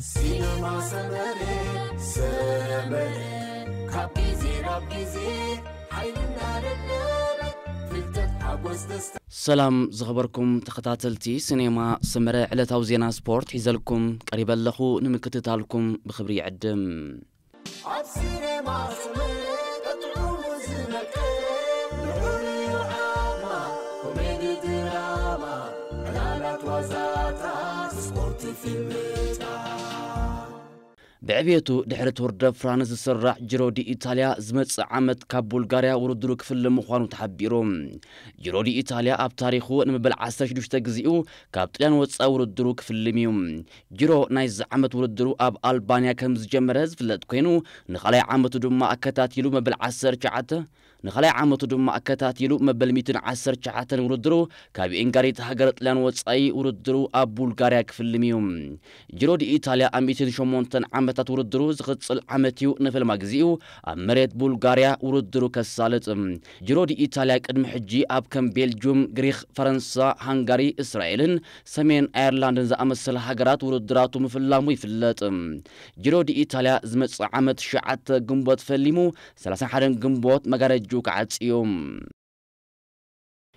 ሲነማ ሰመረ፣ ሰመረ፣ ካብ ግዜ ናብ ግዜ ሓይልና ደደበ፣ ፍልጠት ሓጎስ ደስታ። ሰላም ዝኸበርኩም ተኸታተልቲ ሲኔማ ሰመረ፣ ዕለታዊ ዜና ስፖርት ሒዘልኩም ቀሪበ ኣለኹ። ንምክትታልኩም ብኽብሪ ይዕድም። ኣብ ሲነማ ሰመረ ጥዑሙ ዝመቀ፣ ልዑል ዓማ፣ ኮሜዲ ድራማ፣ ዕላላት ዋዛታት፣ ስፖርት ፊልምታት። ብዕብየቱ ድሕሪ ቱር ደ ፍራንስ ዝስራዕ ጅሮ ዲ ኢታልያ ዝመጽእ ዓመት ካብ ቡልጋርያ ውድድሩ ክፍለ ምዃኑ ተሓቢሩ። ጅሮ ዲ ኢታልያ ኣብ ታሪኹ ንመበል ዓሰርተ ሽዱሽተ ግዜኡ ካብ ጥልያን ወጻኢ ውድድሩ ክፍልም እዩ። ጅሮ ናይዚ ዓመት ውድድሩ ኣብ ኣልባንያ ከም ዝጀመረ ዝፍለጥ ኮይኑ፣ ንኻልኣይ ዓመቱ ድማ ኣከታቲሉ መበል ዓሰርተ ትሽዓተ፣ ንኻልኣይ ዓመቱ ድማ ኣከታቲሉ መበል ሚእትን ዓሰርተ ትሽዓተን ውድድሩ ካብ ኤንጋሪት ሃገር ጥልያን ወጻኢ ውድድሩ ኣብ ቡልጋርያ ክፍልም እዩ። ጅሮ ዲ ኢታልያ ኣብ ሚእትን ሸሞንተን ዓመታት ውድድሩ ዝቕጽል ዓመት እዩ ንፈልማ ግዜኡ ኣብ መሬት ቡልጋርያ ውድድሩ ከሳልጥ። ጅሮ ዲ ኢታልያ ቅድሚ ሕጂ ኣብ ከም ቤልጁም፣ ግሪኽ፣ ፈረንሳ፣ ሃንጋሪ፣ እስራኤልን ሰሜን ኣየርላንድን ዝኣመሰለ ሃገራት ውድድራቱ ምፍላሙ ይፍለጥ። ጅሮ ዲ ኢታልያ ዝመጽእ ዓመት ትሽዓተ ግንቦት ፈሊሙ፣ ሰላሳን ሓደን ግንቦት መጋረጅኡ ክዓጽ እዩ።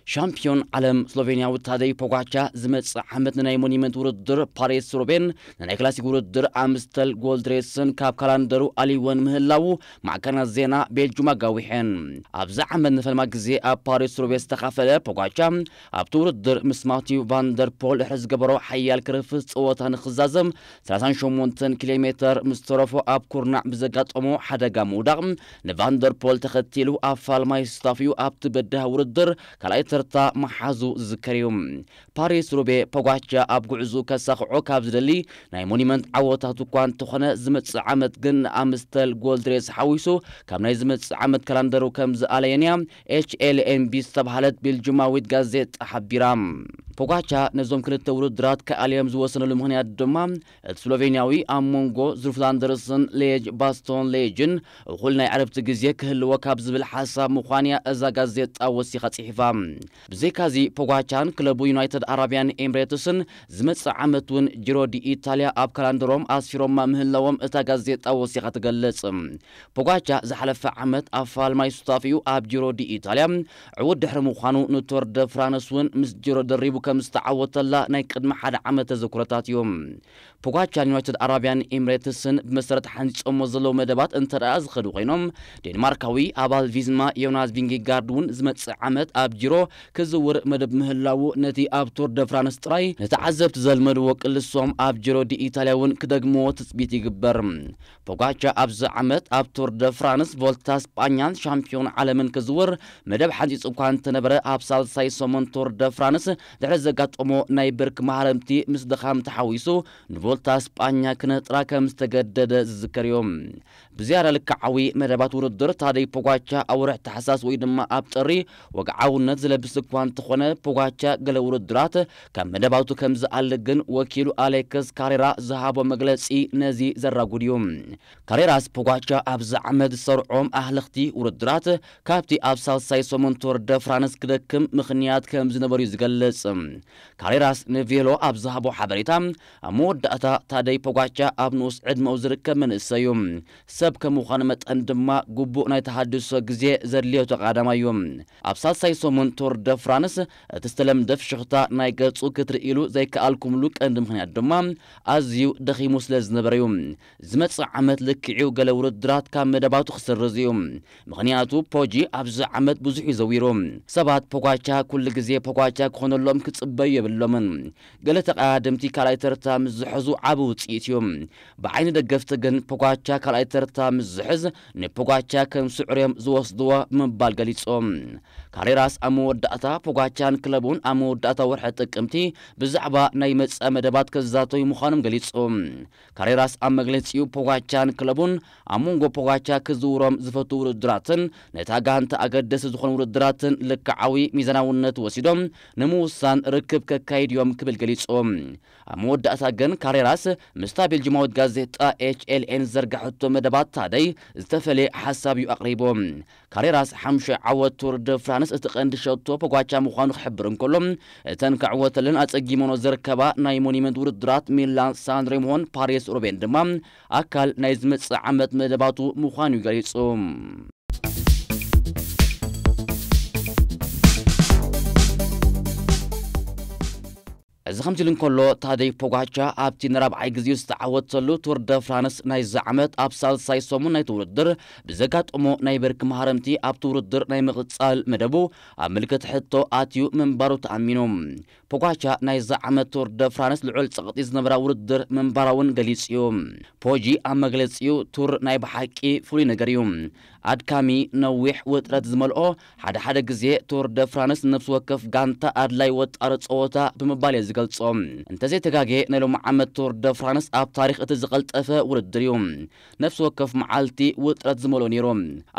ሻምፒዮን ዓለም ስሎቬንያዊ ታደይ ፖጋቻ ዝመጽእ ዓመት ንናይ ሞኒመንት ውድድር ፓሪስ ሩቤን ንናይ ክላሲክ ውድድር ኣምስተል ጎልድ ሬስን ካብ ካላንደሩ ኣሊወን ምህላዉ ማዕከናት ዜና ቤልጁም ኣጋዊሐን። ኣብዚ ዓመት ንፈልማ ግዜ ኣብ ፓሪስ ሩቤ ዝተኻፈለ ፖጋቻ፣ ኣብቲ ውድድር ምስ ማቲው ቫንደርፖል ድሕሪ ዝገበሮ ሓያል ክርፍስ ጸወታ ንኽዛዘም ሰላሳን ሸሞንተን ኪሎ ሜተር ምስ ተረፎ ኣብ ኩርናዕ ብዘጋጠሞ ሓደጋ ምውዳቕ ንቫንደርፖል ተኸቲሉ ኣብ ፋልማይ ስታፍዩ ኣብቲ በዳህ ውድድር ካልኣይ ተርታ መሓዙ ዝዝከር እዩ። ፓሪስ ሩቤ ፖጋቻ ኣብ ጉዕዙ ከሳኽዖ ካብ ዝደሊ ናይ ሞኒመንት ዓወታት እኳ እንተኾነ፣ ዝመጽእ ዓመት ግን ንኣምስተል ጎልድ ሬስ ሓዊሱ ካብ ናይ ዝመጽእ ዓመት ካላንደሩ ከም ዝኣለየን እያ ኤች ኤል ኤን ቢ ዝተባህለት ቤልጅማዊት ጋዜጣ ሓቢራ። ፖጋቻ ነዞም ክልተ ውድድራት ክኣልዮም ዝወሰነሉ ምኽንያት ድማ እቲ ስሎቬንያዊ ኣብ መንጎ ዝሩፍ ላንደርስን ሌጅ ባስቶን ሌጅን እኹል ናይ ዕረፍቲ ግዜ ክህልዎ ካብ ዝብል ሓሳብ ምዃን እያ እዛ ጋዜጣ ወሲኻ ጽሒፋ። ብዘይካዚ ፖጋቻን ክለቡ ዩናይትድ ኣረብያን ኤምሬትስን ዝመጽእ ዓመት እውን ጅሮ ዲ ኢታልያ ኣብ ካላንደሮም ኣስፊሮማ ምህላዎም እታ ጋዜጣ ወሲኻ ትገልጽ። ፖጋቻ ዝሓለፈ ዓመት ኣብ ፋልማይ ሱታፊኡ ኣብ ጅሮ ዲ ኢታልያ ዕዉት ድሕሪ ምዃኑ ንቶር ደ ፍራንስ እውን ምስ ጅሮ ደሪቡ ከም ዝተዓወተላ ናይ ቅድሚ ሓደ ዓመት ተዘክሮታት እዩ። ፖጋቻን ዩናይትድ ኣረብያን ኤምሬትስን ብመሰረት ሓንጺጾሞ ዘለዉ መደባት እንተ ደኣ ዝኸዱ ኮይኖም፣ ዴንማርካዊ ኣባል ቪዝማ ዮናስ ቪንጌጋርድ እውን ዝመጽእ ዓመት ኣብ ጅሮ ክዝውር መደብ ምህላዉ ነቲ ኣብ ቱር ደ ፍራንስ ጥራይ ንተዓዘብቲ ዘልመድዎ ቅልሶም ኣብ ጅሮ ዲ ኢታልያ እውን ክደግምዎ ትጽቢት ይግበር። ፖጋቻ ኣብዚ ዓመት ኣብ ቱር ደ ፍራንስ ቮልታ ስጳኛን ሻምፒዮን ዓለምን ክዝውር መደብ ሓንጺጹ እኳ እንተነበረ፣ ኣብ ሳልሳይ ሰሙን ቱር ደ ፍራንስ ድሕሪ ዘጋጠሞ ናይ ብርክ ማህረምቲ ምስ ድኻም ተሓዊሱ ንቮልታ ስጳኛ ክነጥራ ከም ዝተገደደ ዝዝከር እዩ። ብዝያዳ ልክዓዊ መደባት ውድድር ታደይ ፖጋቻ ኣብ ወርሒ ታሕሳስ ወይ ድማ ኣብ ጥሪ ወግዓውነት ዝለብስ እኳ እንተኾነ፣ ፖጋቻ ገለ ውድድራት ካብ መደባቱ ከም ዝኣሊ ግን ወኪሉ ኣሌክስ ካሬራ ዝሃቦ መግለጺ ነዚ ዘራጉድ እዩ። ካሬራስ ፖጋቻ ኣብዚ ዓመት ዝሰርዖም ኣህለኽቲ ውድድራት ካብቲ ኣብ ሳልሳይ ሰሙን ቱር ደ ፍራንስ ክደክም ምኽንያት ከም ዝነበሩ እዩ ዝገልጽ። ካሬራስ ንቬሎ ኣብ ዝሃቦ ሓበሬታ፣ ኣብ መወዳእታ ታደይ ፖጋቻ ኣብ ንኡስ ዕድመኡ ዝርከብ መንእሰይ እዩ። ሰብ ከም ምዃኑ መጠን ድማ ግቡእ ናይ ተሃድሶ ግዜ ዘድልዮ ተቓዳማይ እዩ። ኣብ ሳልሳይ ሰሙን ቱር ደ ፍራንስ እቲ ዝተለምደ ፍሽኽታ ናይ ገጹ ክትርኢ ኢሉ ዘይከኣልኩምሉ ቀንዲ ምኽንያት ድማ ኣዝዩ ደኺሙ ስለ ዝነበረ እዩ። ዝመጽእ ዓመት ልክዕኡ ገለ ውድድራት ካብ መደባቱ ክስርዝ እዩ። ምኽንያቱ ፖጂ ኣብዚ ዓመት ብዙሕ እዩ ዘዊሩ። ሰባት ፖጋቻ ኩሉ ግዜ ፖጋቻ ክኾነሎም ክጽበዩ የብሎምን። ገለ ተቐዳደምቲ ካልኣይ ተርታ ምስ ዝሕዙ ዓቢ ውጽኢት እዩ። ብዓይኒ ደገፍቲ ግን ፖጋቻ ካልኣይ ተርታ ምስ ዝሕዝ ንፖጋቻ ከም ስዑር እዮም ዝወስድዎ ብምባል ገሊጾም። ካሬራስ ኣብ መወዳእታ ፖጋቻን ክለቡን ኣብ መወዳእታ ወርሒ ጥቅምቲ ብዛዕባ ናይ መጻኢ መደባት ክዛተዩ ምዃኖም ገሊጹ። ካሬራስ ኣብ መግለጺኡ ፖጋቻን ክለቡን ኣብ መንጎ ፖጋቻ ክዝውሮም ዝፈቱ ውድድራትን ነታ ጋንታ ኣገደስቲ ዝኾኑ ውድድራትን ልክዓዊ ሚዛናውነት ወሲዶም ንምውሳን ርክብ ከካይድ እዮም ክብል ገሊጹ። ኣብ መወዳእታ ግን ካሬራስ ምስታ ቤልጅማዊት ጋዜጣ ኤች ኤል ኤን ዝዘርጋሕቶ መደባት ታደይ ዝተፈለየ ሓሳብ እዩ ኣቕሪቡ። ካሬራስ ሓምሻይ ዓወት ቱር ደ ፍራንስ እቲ ቀንዲ ሸቶ ፖጋቻ ምዃኑ ክሕብር እንከሎ፣ እተን ክዕወተለን ኣጸጊመኖ ዝርከባ ናይ ሞኒመንት ውድድራት ሚላን ሳን ሬሞን ፓሪስ ሩቤን ድማ ኣካል ናይ ዝመጽእ ዓመት መደባቱ ምዃኑ እዩ ገሊጹ። እዚ ከምዚ ኢሉ እንከሎ፣ ታደይ ፖጋቻ ኣብቲ ንራብዓይ ግዜኡ ዝተዓወተሉ ቱር ደ ፍራንስ ናይዚ ዓመት ኣብ ሳልሳይ ሰሙን ናይቲ ውድድር ብዘጋጠሞ ናይ ብርኪ ማህረምቲ ኣብቲ ውድድር ናይ ምቕጻል መደቡ ኣብ ምልክት ሕቶ ኣትዩ ምንባሩ ተኣሚኑ። ፖጋቻ ናይዚ ዓመት ቱር ደ ፍራንስ ልዑል ጸቕጢ ዝነበራ ውድድር ምንባራ እውን ገሊጹ እዩ። ፖጂ ኣብ መግለጺኡ፣ ቱር ናይ ብሓቂ ፍሉይ ነገር እዩ። ኣድካሚ፣ ነዊሕ፣ ውጥረት ዝመልኦ፣ ሓደ ሓደ ግዜ ቱር ደ ፍራንስ ንነፍሲ ወከፍ ጋንታ ኣድላይ ወጣሪ ጸወታ ብምባል እየ ዝገልጾ። እንተዘይተጋግየ ናይ ሎሚ ዓመት ቱር ደ ፍራንስ ኣብ ታሪኽ እቲ ዝቐልጠፈ ውድድር እዩ። ነፍሲ ወከፍ መዓልቲ ውጥረት ዝመልኦ ነይሩ።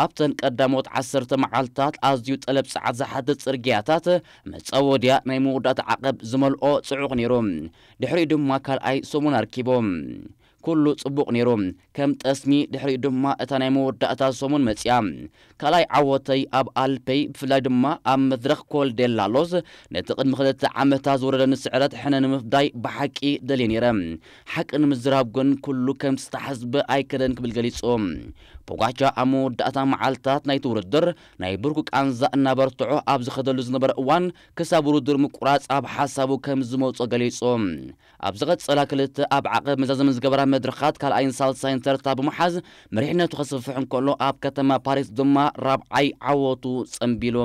ኣብተን ቀዳሞት ዓሰርተ መዓልታት ኣዝዩ ጠለብ ጸዓት ዝሓትት ጽርግያታት፣ መጻወድያ ናይ መወዳእታ ዓቐብ ዝመልኦ ጽዑቕ ነይሩ። ድሕሪኡ ድማ ካልኣይ ሰሙን ኣርኪቦም። ኩሉ ጽቡቕ ነይሩ። ከም ጠስሚ ድሕሪኡ ድማ እታ ናይ መወዳእታ ሰሙን መጽያ። ካልኣይ ዓወተይ ኣብ ኣልፐይ፣ ብፍላይ ድማ ኣብ መድረኽ ኮል ዴላ ሎዝ፣ ነቲ ቅድሚ ክልተ ዓመታት ዝወረደኒ ስዕረት ሕነ ንምፍዳይ ብሓቂ ደልየ ነይረ። ሓቂ ንምዝራብ ግን ኩሉ ከም ዝተሓስበ ኣይከደን ክብል ገሊጹ። ፖጋቻ ኣብ መወዳእታ መዓልታት ናይቲ ውድድር ናይ ብርኩ ቃንዛ እናበርትዖ ኣብ ዝኸደሉ ዝነበረ እዋን ክሳብ ውድድር ምቁራጽ ኣብ ሓሳቡ ከም ዝመጾ ገሊጹ። ኣብ ዝቐጸላ ክልተ ኣብ ዓቐብ መዛዘሚ ዝገበራ መድረኻት ካልኣይን ሳልሳይን ተርታ ብምሓዝ መሪሕነቱ ከስፍሕ እንከሎ ኣብ ከተማ ፓሪስ ድማ ራብዓይ ዓወቱ ጸንቢሉ።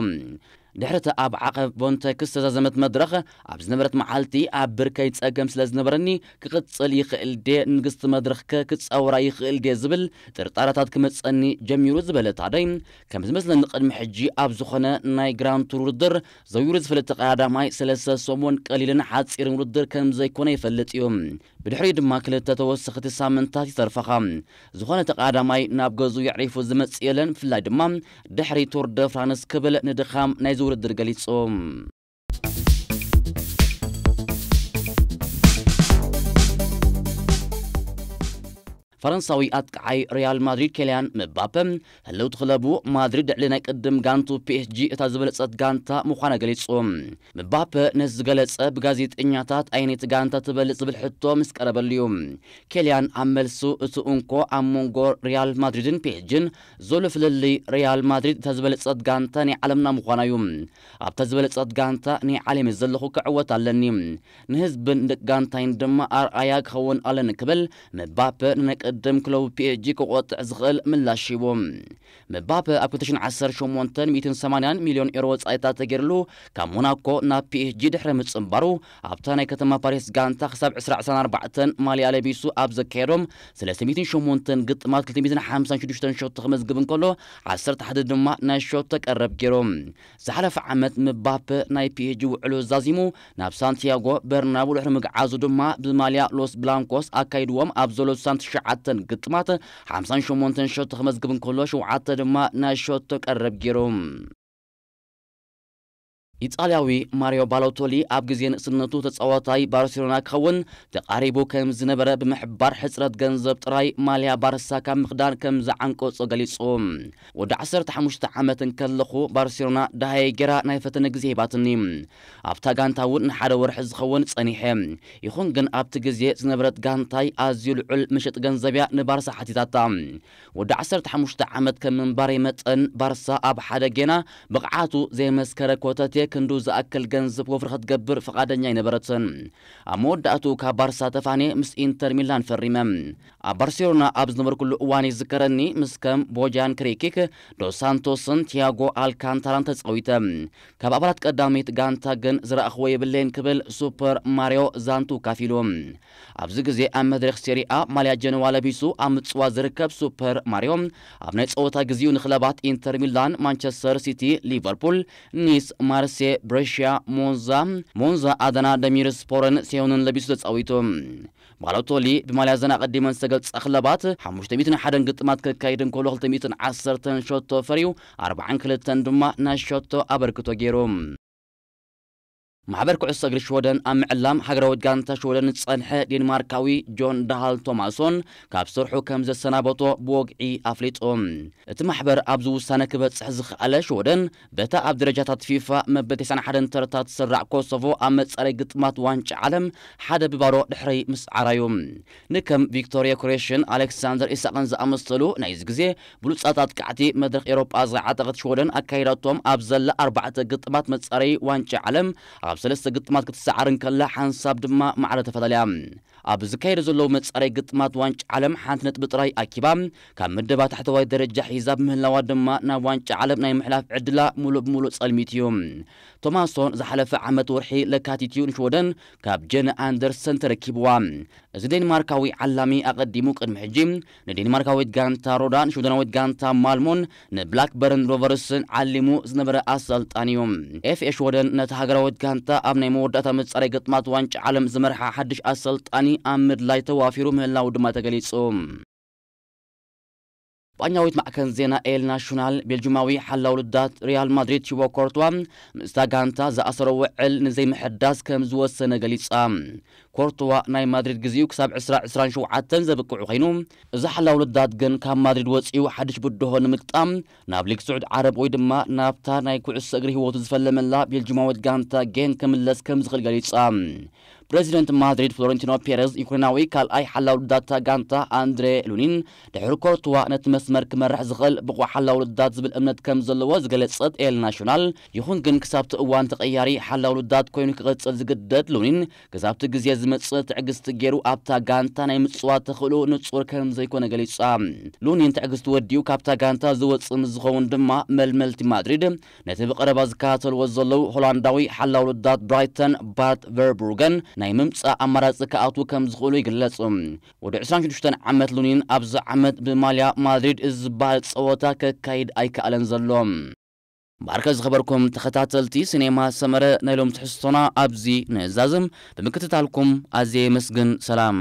ድሕሪ እታ ኣብ ዓቐብ ቦንተክስ ዝተዛዘመት መድረኽ ኣብ ዝነበረት መዓልቲ ኣብ ብርከይ ጸገም ስለ ዝነበረኒ ክቕጽል ይኽእል ድየ ንግስቲ መድረኽ ከ ክጻወራ ይኽእል ድየ ዝብል ጥርጣረታት ክመጸኒ ጀሚሩ ዝበለ ታደይ ከም ዝመስለኒ ቅድሚ ሕጂ ኣብ ዝኾነ ናይ ግራንድ ቱር ውድድር ዘውይሩ ዝፈልጥ ቀዳማይ ሰለስተ ሰሙን ቀሊልን ሓጺርን ውድድር ከም ዘይኮነ ይፈልጥ እዩ። ብድሕሪኡ ድማ ክልተ ተወሰኽቲ ሳምንታት ይተርፋኻ። ዝኾነ ተቐዳማይ ናብ ገዝኡ የዕሪፉ ዝመጽእ የለን፣ ብፍላይ ድማ ድሕሪ ቱር ደ ፍራንስ ክብል ንድኻም ናይዚ ውድድር ገሊጹ። ፈረንሳዊ ኣጥቃዓይ ሪያል ማድሪድ ኬልያን ምባፐ ህልውቲ ክለቡ ማድሪድ ልዕሊ ናይ ቅድም ጋንቱ ፒ ኤስ ጂ እታ ዝበለጸት ጋንታ ምዃና ገሊጹ። ምባፐ ነዚ ዝገለጸ ብጋዜጠኛታት ኣየነይቲ ጋንታ ትበልጽ ዝብል ሕቶ ምስ ቀረበሉ እዩ። ኬልያን ኣብ መልሱ እቲ እንኮ ኣብ መንጎ ሪያል ማድሪድን ፒ ኤስ ጂን ዘሎ ፍልልይ ሪያል ማድሪድ እታ ዝበለጸት ጋንታ ናይ ዓለምና ምዃና እዩ። ኣብታ ዝበለጸት ጋንታ ናይ ዓለም እየ ዘለኹ ክዕወት ኣለኒ። ንህዝብን ደቂ ጋንታይን ድማ ኣርኣያ ክኸውን ኣለኒ ክብል ምባፐ ንናይ ቅድም ክለቡ ፒ ኤስ ጂ ክቆጥዕ ዝኽእል ምላሽ ሂቡ። ምባፐ ኣብ ክልተ ሽሕን ዓሰርተ ሸሞንተን ሚእትን ሰማንያን ሚልዮን ኤሮ ወጻኢታት ተገይርሉ ካብ ሞናኮ ናብ ፒ ኤስ ጂ ድሕሪ ምጽንባሩ ኣብታ ናይ ከተማ ፓሪስ ጋንታ ክሳብ ዕስራ ዕስራን ኣርባዕተን ማልያ ለቢሱ ኣብ ዘካየዶም ሰለስተ ሚእትን ሸሞንተን ግጥማት ክልተ ሚእትን ሓምሳን ሽዱሽተን ሸቶ ክመዝግብ እንከሎ ዓሰርተ ሓደ ድማ ናይ ሸቶ ቀረብ ገይሩ። ዝሓለፈ ዓመት ምባፐ ናይ ፒ ኤስ ጂ ውዕሉ ዛዚሙ ናብ ሳንቲያጎ በርናቡ ድሕሪ ምግዓዙ ድማ ብማልያ ሎስ ብላንኮስ ኣካይድዎም ኣብ ዘሎ ስሳን ትሽዓተን ግጥማት ሓምሳን ሸሞንተን ሸቶ ክመዝግብ እንከሎ ሸውዓተ ድማ ናይ ሸቶ ቀረብ ገይሩ። ኢጣልያዊ ማሪዮ ባሎቶሊ ኣብ ግዜ ንእስነቱ ተጻዋታይ ባርሴሎና ክኸውን ተቓሪቡ ከም ዝነበረ ብምሕባር ሕጽረት ገንዘብ ጥራይ ማልያ ባርሳ ካብ ምኽዳን ከም ዝዓንቀጾ ገሊጹ። ወዲ ዓሰርተ ሓሙሽተ ዓመት እንከለኹ ባርሴሎና ደሃየ ጌራ ናይ ፈተነ ግዜ ሂባትኒ። ኣብታ ጋንታ እውን ንሓደ ወርሒ ዝኸውን ጸኒሐ። ይኹን ግን ኣብቲ ግዜ ዝነበረት ጋንታይ ኣዝዩ ልዑል መሸጢ ገንዘብ እያ ንባርሳ ሓቲታታ። ወዲ ዓሰርተ ሓሙሽተ ዓመት ከም ምንባረይ መጠን ባርሳ ኣብ ሓደ ጌና ብቕዓቱ ዘየመስከረ ኮተቴ ክንዱ ዝኣክል ገንዘብ ወፍሪ ክትገብር ፍቓደኛ ኣይነበረትን። ኣብ መወዳእቱ ካብ ባርሳ ተፋንየ ምስ ኢንተር ሚላን ፈሪመ። ኣብ ባርሴሎና ኣብ ዝነበርኩሉ እዋን ይዝከረኒ ምስ ከም ቦጃን ክሪኪክ፣ ዶስ ሳንቶስን ቲያጎ ኣልካንታራን ተጻዊተ። ካብ ኣባላት ቀዳመይቲ ጋንታ ግን ዝረኣኽዎ የብለይን ክብል ሱፐር ማሪዮ ዛንቱ ካፊሉ። ኣብዚ ግዜ ኣብ መድረኽ ሴሪኣ ማልያ ጀነዋ ለቢሱ ኣብ ምጽዋት ዝርከብ ሱፐር ማሪዮ ኣብ ናይ ጸወታ ግዜኡ ንክለባት ኢንተር ሚላን፣ ማንቸስተር ሲቲ፣ ሊቨርፑል፣ ኒስ፣ ማርሴ፣ ብሬሽያ፣ ሞንዛ፣ ሞንዛ ኣዳና፣ ደሚር ስፖረን ሴዮንን ለቢሱ ተጻዊቱ። ባሎቶሊ ብማልያ ዘን ኣቐዲመን ዝተገልጸ ክለባት ሓሙሽተ ሚእትን ሓደን ግጥማት ከካይድ እንከሎ ክልተ ሚእትን ዓሰርተን ሸቶ ፈርዩ ኣርባዓን ክልተን ድማ ናይ ሸቶ ኣበርክቶ ገይሩ። ማሕበር ኩዕሶ እግሪ ሽወደን ኣብ ምዕላም ሃገራዊት ጋንታ ሽወደን ዝጸንሐ ዴንማርካዊ ጆን ዳሃል ቶማሶን ካብ ስርሑ ከም ዘሰናበቶ ብወግዒ ኣፍሊጡ። እቲ ማሕበር ኣብዚ ውሳነ ክበጽሕ ዝኸኣለ ሽወደን በታ ኣብ ደረጃታት ፊፋ መበል ተስዓን ሓደን ተርታ ትስራዕ ኮሶቮ ኣብ መጻረይ ግጥማት ዋንጫ ዓለም ሓደ ብባዶ ድሕሪ ምስዓራዩ። ንከም ቪክቶር ዮክሬሽን ኣሌክሳንደር ኢሳቅን ዝኣመሰሉ ናይዚ ግዜ ብሉጻት ኣጥቃዕቲ መድረኽ ኤውሮጳ ዝዓጠቐት ሽወደን ኣካይዳቶም ኣብ ዘላ ኣርባዕተ ግጥማት መጻረይ ዋንጫ ዓለም ኣብ ሰለስተ ግጥማት ክትሰዓር እንከላ ሓንሳብ ድማ ማዕረ ተፈላለያ። ኣብ ዝካየዱ ዘለዉ መጻረይ ግጥማት ዋንጫ ዓለም ሓንቲ ነጥቢ ጥራይ ኣኪባ ካብ ምደባ ታሕተዋይ ደረጃ ሒዛ ብምህላዋ ድማ ናብ ዋንጫ ዓለም ናይ ምሕላፍ ዕድላ ሙሉእ ብሙሉእ ጸልሚት እዩ። ቶማሶን ዝሓለፈ ዓመት ወርሒ ለካቲት እዩ ንሽወደን ካብ ጀነ ኣንደርሰን ተረኪብዋ። እዚ ዴንማርካዊ ዓላሚ ኣቐዲሙ ቅድሚ ሕጂ ንዴንማርካዊት ጋንታ ሮዳ፣ ንሽወደናዊት ጋንታ ማልሞን ንብላክበርን ሮቨርስን ዓሊሙ ዝነበረ ኣሰልጣኒ እዩ። ኤፍኤ ሽወደን ነቲ ሃገራዊት ጋንታ ኣብ ናይ መወዳእታ መጻረይ ግጥማት ዋንጫ ዓለም ዝመርሓ ሓድሽ ኣሰልጣኒ ኣብ ምድላይ ተዋፊሩ ምህላው ድማ ተገሊጹ። ስጳኛዊት ማዕከን ዜና ኤል ናሽናል ቤልጁማዊ ሓላው ልዳት ሪያል ማድሪድ ቲቦ ኮርትዋ ምስታ ጋንታ ዝኣሰሮ ውዕል ንዘይምሕዳስ ከም ዝወሰነ ገሊጻ። ኮርትዋ ናይ ማድሪድ ግዜኡ ክሳብ ዕስራ ዕስራን ሸውዓተን ዘብቅዑ ኮይኑ፣ እዚ ሓላው ልዳት ግን ካብ ማድሪድ ወጺኡ ሓድሽ ብድሆ ንምግጣም ናብ ሊግ ስዑድ ዓረብ ወይ ድማ ናብታ ናይ ኩዕሶ እግሪ ህይወቱ ዝፈለመላ ቤልጁማዊት ጋንታ ጌን ክምለስ ከም ዝኽእል ገሊጻ። ፕሬዚደንት ማድሪድ ፍሎረንቲኖ ፔሬዝ ዩክሬናዊ ካልኣይ ሓላው ልዳታ ጋንታ ኣንድሬ ሉኒን ድሕሪ ኮርትዋ ነቲ መስመር ክመርሕ ዝኽእል ብቑዕ ሓላው ልዳት ዝብል እምነት ከም ዘለዎ ዝገለጸት ኤል ናሽናል፣ ይኹን ግን ክሳብቲ እዋን ተቐያሪ ሓላው ልዳት ኮይኑ ክቕጽል ዝግደድ ሉኒን ክሳብቲ ግዜ ዝመጽእ ትዕግስቲ ገይሩ ኣብታ ጋንታ ናይ ምጽዋት ተኽእሎ ንጹር ከም ዘይኮነ ገሊጻ። ሉኒን ትዕግስቲ ወዲኡ ካብታ ጋንታ ዝወጽእ ምስ ዝኸውን ድማ መልመልቲ ማድሪድ ነቲ ብቐረባ ዝከታተልዎ ዘለዉ ሆላንዳዊ ሓላው ልዳት ብራይተን ባርት ቨርብሩገን ናይ ምምጻእ ኣማራጺ ክኣትዉ ከም ዝኽእሉ ይግለጽ። ወዲ ዕስራን ሽዱሽተን ዓመት ሉኒን ኣብዚ ዓመት ብማልያ ማድሪድ እዚ ዝበሃል ጸወታ ከካይድ ኣይከኣለን ዘሎ። ባርከ ዝኸበርኩም ተኸታተልቲ ሲኔማ ሰመረ ናይ ሎም ትሕዝቶና ኣብዚ ንእዛዝም ብምክትታልኩም ኣዝየ የመስግን። ሰላም።